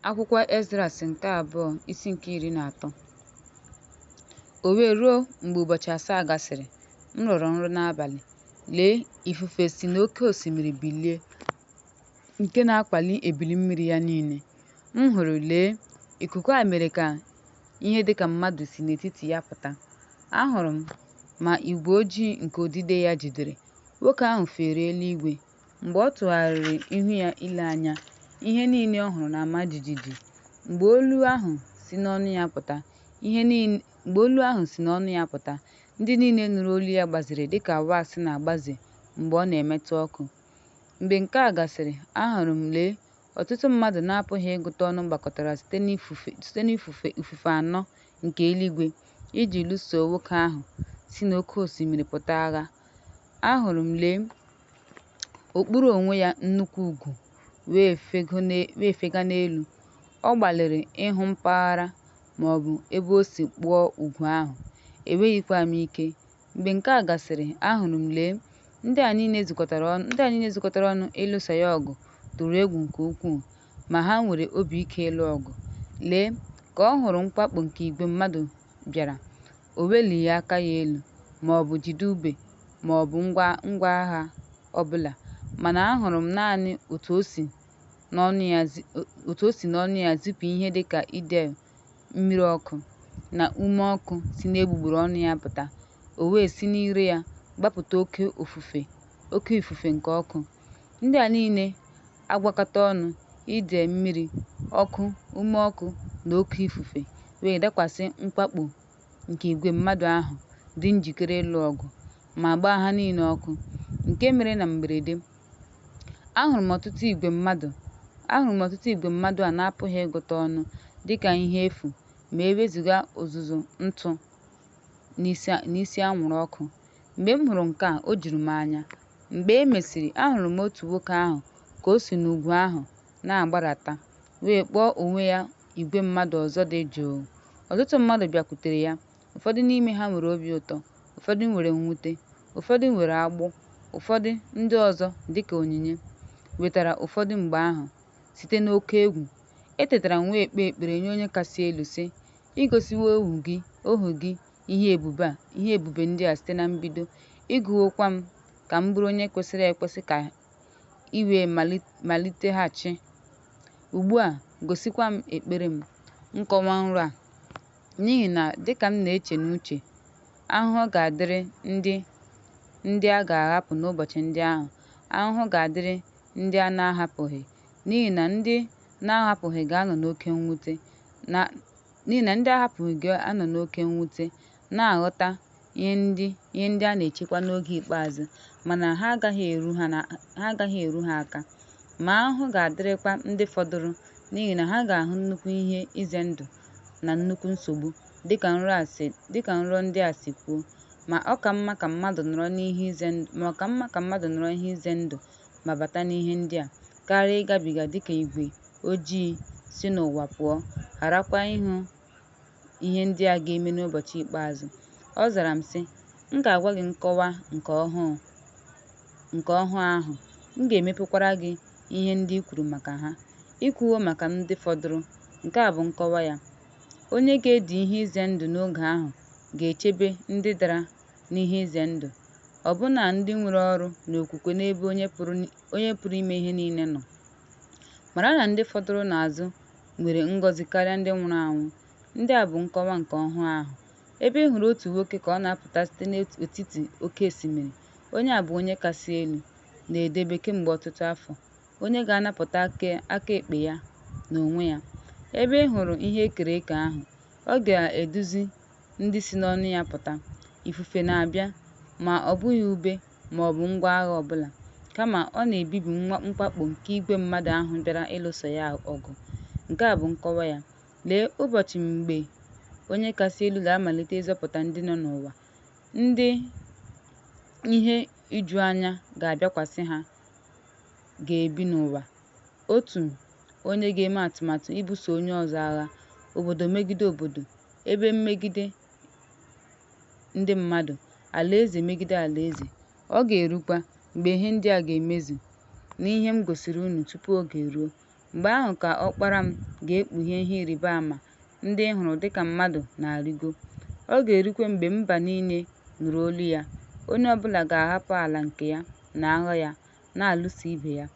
Akwụkwọ Esdras nke abụọ, isi nke 13. O wee ruo mgbe ụbọchị 7 gasịrị, m rọrọ nrọ n'abalị, lee, ifufe si n'oké osimiri bilie nke na-akwali ebili mmiri ya niile. M hụrụ, lee, ikuku a mere ka ihe dị ka mmadụ si n'etiti ya pụta. Ahụrụ m, ma igwe ojii nke odide ya jidere nwoke ahụ feere eluigwe, mgbe ọ tụgharịrị ihu ya ile anya, ihe niile ọ hụrụ na-ama jijiji, mgbe olu ahụ si n'ọnụ ya pụta, mgbe olu ahụ si n'ọnụ ya pụta, ndị niile nụrụ olu ya gbazere dịka wax na-agbaze mgbe ọ na-emetụ ọkụ. Mgbe nke a gasịrị, ahụrụ m, lee, ọtụtụ mmadụ na-apụghị ịgụta ọnụ gbakọtara site n'ifufe anọ nke eluigwe iji lụso nwoke ahụ si n'oké osimiri pụta agha. Ahụrụ m, lee, o kpuru onwe ya nnukwu ugwu wee fega n'elu. Ọ gbalịrị ịhụ mpaghara ma ọ bụ ebe o si kpụọ ugwu ahụ, enweghịkwa m ike. Mgbe nke a gasịrị, ahụrụ m, lee, ndị a niile zukọtara ọnụ ịlụso ya ọgụ tụrụ egwu nke ukwuu, ma ha nwere obi ike ịlụ ọgụ. Lee, ka ọ hụrụ mwakpo nke igwe mmadụ bịara, o welighị aka ya elu, ma ọ bụ jide ube ma ọ bụ ngwa agha ọ bụla, mana ahụrụ m naanị otu o si n'ọnụ ya zipụ ihe dị ka idei mmiri ọkụ, na ume ọkụ si n'egbugbere ọnụ ya pụta, o wee si n'ire ya gbapụta oke ifufe nke ọkụ. Ndị a niile agwakọta ọnụ, idei mmiri ọkụ, ume ọkụ, na oke ifufe, wee dakwasị mwakpo nke igwe mmadụ ahụ dị njikere ịlụ ọgụ, ma gbaa ha niile ọkụ, nke mere na mberede, ahụrụ m ọtụtụ igwe mmadụ a na-apụghị ịgụta ọnụ dịka ihe efu ma e wezụga uzuzu ntụ na isi anwụrụ ọkụ. Mgbe m hụrụ nke a, o juru m anya. Mgbe e mesịrị, ahụrụ m otu nwoke ahụ ka o si n'ugwu ahụ na-agbadata, wee kpọọ onwe ya igwe mmadụ ọzọ dị jụụ. Ọtụtụ mmadụ bịakwutere ya, ụfọdụ n'ime ha nwere obi ụtọ, ụfọdụ nwere mwute, ụfọdụ nwere agbụ, ụfọdụ ndị ọzọ dịka onyinye, wetara ụfọdụ mgbe ahụ site n'oke egwu. Etetara m wee kpee ekpere nye Onye Kasị Elu, sị: “I gosiwo ohu gị ihe ebube ndị a site na mbido, ị gụwokwa m ka m bụrụ onye kwesịrị ekwesị ka ị wee maliteghachi. Ugbu a gosikwa m ekpere m, nkọwa nrọ a, n'ihi na dịka m na-eche n'uche, ahụhụ ga-adịrị ndị a ga-ahapụ n'ụbọchị ndị ahụ, ahụhụ ga-adịrị ndị a na-ahapụghị, n'ihi na ndị na-ahapụghị ga-anọ n'oke mwute, na-aghọta ihe ndị a na-echekwa n'oge ikpeazụ, mana ha agaghị eru ha aka. Ma ahụhụ ga-adịrịkwa ndị fọdụrụ, n'ihi na ha ga-ahụ nnukwu ihe ize ndụ na nnukwu nsogbu, dịka nrọ ndị a si kwuo, ma ọ ka mma ka mmadụ nọrọ n'ihe ize ndụ ma bata n'ihe ndị a, karịa ịgabiga dịka igwe ojii si n'ụwa pụọ, gharakwa ịhụ ihe ndị a ga-eme n'ụbọchị ikpeazụ. Ọ zara m sị, M ga-agwa gị nkọwa nke ọhụụ ahụ, m ga-emeghekwara gị ihe ndị i kwuru maka ha. I kwuwo maka ndị fọdụrụ, nke a bụ nkọwa ya: Onye ga-edi ihe ize ndụ n'oge ahụ ga-echebe ndị dara n'ihe ize ndụ, ọbụna ndị nwere ọrụ na okwukwe n'ebe Onye Pụrụ Ime Ihe Niile nọ. Mara na ndị fọdụrụ n'azụ nwere ngọzi karịa ndị nwụrụ anwụ. Ndị a bụ nkọwa nke ọhụụ ahụ. Ebe ị hụrụ otu nwoke ka ọ na-apụta site n'etiti oke osimiri, onye a bụ Onye Kasị Elu na-edebe kemgbe ọtụtụ afọ, onye ga-anapụta aka ekpe ya n'onwe ya. Ebe ị hụrụ ihe e kere eke ahụ, ọ ga-eduzi ndị si n'ọnụ ya pụta. Ifufe na-abịa, ma ọ bụghị ube ma ọ bụ ngwa agha ọ bụla, kama ọ na-ebibi mwakpo nke igwe mmadụ ahụ bịara ịlụso ya ọgụ. Nke a bụ nkọwa ya: Lee ụbọchị mgbe Onye Kasị Elu ga-amalite ịzọpụta ndị nọ n'ụwa, ndị ihe ijuanya ga-abịakwasị ha ga-ebi n'ụwa, otu onye ga-eme atụmatụ ibuso onye ọzọ agha, obodo megide obodo, ebo megide ndị mmadụ, alaeze megide alaeze. Ọ ga-erukwa, mgbe ihe ndị a ga-emezu, n'ihe m gosiri unu tupu oge eruo, Mgbe ahụ ka Ọkpara m ga-ekpughe ihe ịrịba ama ndị ị hụrụ dịka mmadụ na-arịgo. Ọ ga-erukwe mgbe mba niile nụrụ olu ya, onye ọ bụla ga-ahapụ ala nke ya na agha ya na-alụso ibe ya.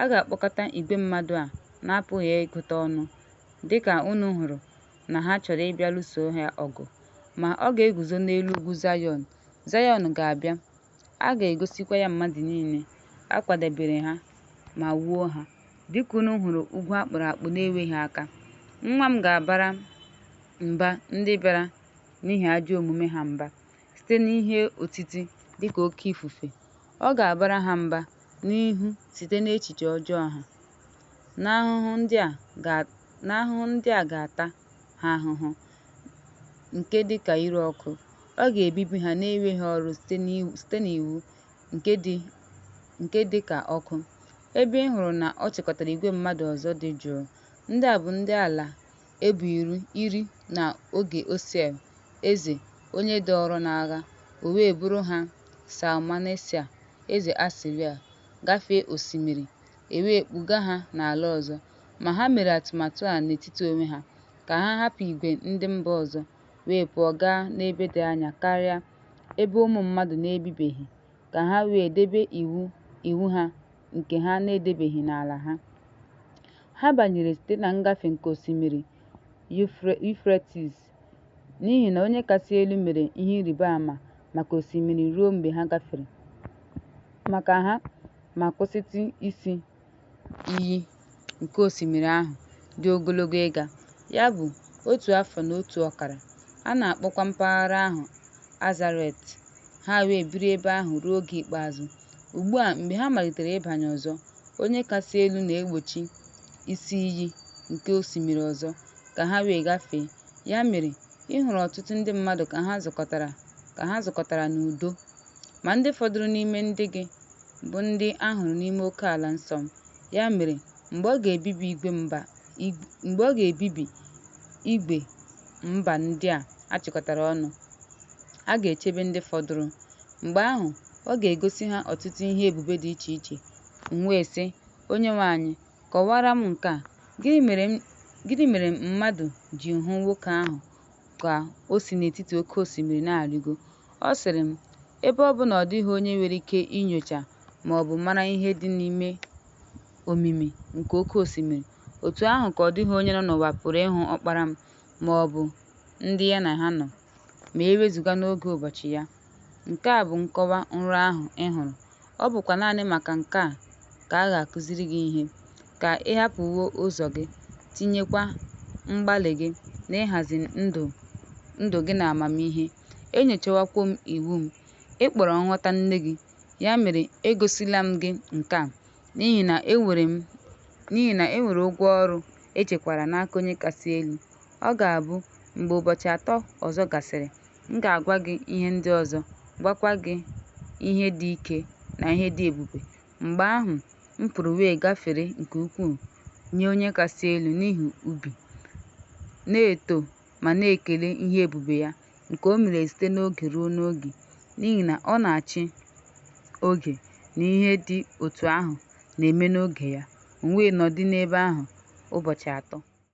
A ga-akpọkọta igwe mmadụ a na-apụghị ịgụta ọnụ, dịka unu hụrụ na ha chọrọ ịbịa lụso ha ọgụ. Ma ọ ga-eguzo n'elu ugwu Zayọn, Zayọn ga-abịa, a ga-egosikwa ya mmadụ niile, a kwadebere ha ma wuo ha, dịka unu hụrụ ugwu akpụrụ akpụ na-enweghị aka. Nwa m ga-abara mba ndị bịara n'ihi ajọ omume ha mba, site n'ihe otiti dịka oke ifufe. Ọ ga-abara ha mba n'ihu site n'echiche ọjọọ ha, na ahụhụ ndị a ga-ata ha ahụhụ, nke dịka ire ọkụ. Ọ ga-ebibi ha na-enweghị ọrụ site n'iwu nke dị ka ọkụ. Ebe ị hụrụ na ọ chịkọtara igwe mmadụ ọzọ dị jụụ. Ndị a bụ ndị ala ebo iri na oge Hoshea eze, onye dọọrọ n'agha, o wee buru ha Shalmanesa eze Asịrịa gafee Osimiri, e wee kpụga ha n'ala ọzọ. Ma ha mere atụmatụ a n'etiti onwe ha, ka ha hapụ igwe ndị mba ọzọ, wee pụọ gaa n'ebe dị anya karịa, ebe ụmụ mmadụ na-ebibeghị, ka ha wee debe iwu ha nke ha na-edebeghị n'ala ha. Ha banyere site na ngafe nke osimiri Yufretis, n'ihi na Onye Kasị Elu mere ihe ịrịba ama maka osimiri ruo mgbe ha gafere, maka ha ma kwụsịtụ isi iyi nke osimiri ahụ dị ogologo ịga, ya bụ, otu afọ na otu ọkara. A na-akpọkwa mpaghara ahụ Azaret. Ha wee biri ebe ahụ ruo oge ikpeazụ. Ugbu a mgbe ha malitere ịbanye ọzọ, Onye Kasị Elu na-egbochi isi iyi nke osimiri ọzọ, ka ha wee gafee. Ya mere, ị hụrụ ọtụtụ ndị mmadụ ka ha zukọtara n'udo. Ma ndị fọdụrụ n'ime ndị gị bụ ndị a hụrụ n'ime okeala nsọ m. Ya mere, mgbe ọ ga-ebibi igwe mba ndị a achịkọtara ọnụ, a ga-echebe ndị fọdụrụ. Mgbe ahụ, ọ ga-egosi ha ọtụtụ ihe ebube dị iche iche. M wee sị, Onyenwe anyị, kọwaara m nke a. Gịnị mere mmadụ ji hụ nwoke ahụ ka o si n'etiti oke osimiri na-arịgo? Ọ sịrị m, Ebe ọ bụ na ọ dịghị onye nwere ike inyocha ma ọ bụ mara ihe dị n'ime omimi nke oke osimiri, otu ahụ ka ọ dịghị onye nọ n'ụwa pụrụ ịhụ Ọkpara m ma ọ bụ ndị ya na ha nọ, ma e wezụga n'oge ụbọchị ya. Nke a bụ nkọwa nrọ ahụ ị hụrụ, ọ bụkwa naanị maka nke a ka a ga-akụziri gị ihe, ka ị hapụwo ụzọ gị, tinyekwa mgbalị gị n'ịhazi ndụ gị n'amamihe, enyochawokwa iwu m, ị kpọrọ nghọta nne gị, ya mere egosila m gị nke a, n'ihi na enwere ụgwọ ọrụ echekwara n'aka Onye Kasị Elu. Ọ ga-abụ, mgbe ụbọchị 3 ọzọ gasịrị, m ga-agwa gị ihe ndị ọzọ, gwakwa gị ihe dị ike na ihe dị ebube. Mgbe ahụ m pụrụ wee gafere nke ukwuu nye Onye Kasị Elu n'ihu ubi, na-eto ma na-ekele ihe ebube ya, nke o mere site n'oge ruo n'oge, n'ihi na ọ na-achị oge, na ihe dị otú ahụ na-eme n'oge ya. M wee nọdụ n'ebe ahụ ụbọchị 3.